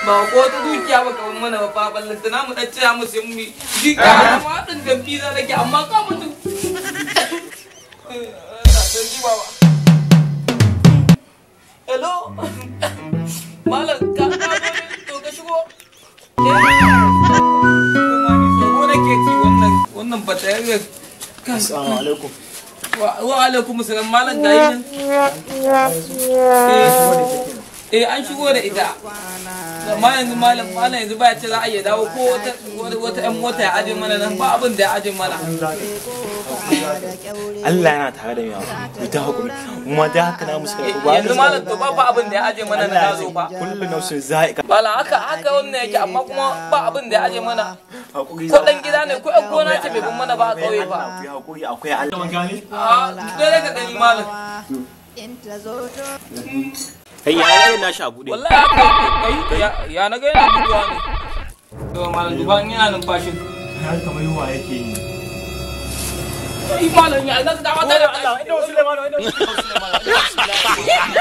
Ba ko ta dukiya ba kamar mana ba fa ballanta na mu dan tsaya mu sai mu ji ka ma dan gambi za nake amma ka mutu. Allah sarki baba. Hello. Malam ka ka zo ne to ka shigo. Kuma ni tsoro nake ji wannan wannan batayar. Assalamu alaikum. Wa alaikum salam malam gayi nan. Eh an shigo da ita. Amma yanzu malam malam yanzu ba ya ce za a iya dawo ko wata wata ƴan mota ya aje mana nan ba abin da ya aje mana. Allah yana tare da mu ku ta hakuri. Mu da haka na musu karɓi ba. Yanzu malam to ba abin da ya aje mana na zo fa. Kullu nafsin za'iqa. Malam haka haka wannan yake amma kuma ba abin da ya aje mana. Hakuri Ko dan gida ne ko ƴan gona ce bai bin mana ba a ƙauye fa. Akwai hakuri akwai Allah. A dole ka gani malam. Kai ya yi na sha bude. Wallahi haka yake kai ya na ga yana guduwa ne. To malam duba in yana numfashin. Har kamar yunwa yake yi. Ai malam ya na ga wata da Allah inda Sulaiman inda Sulaiman.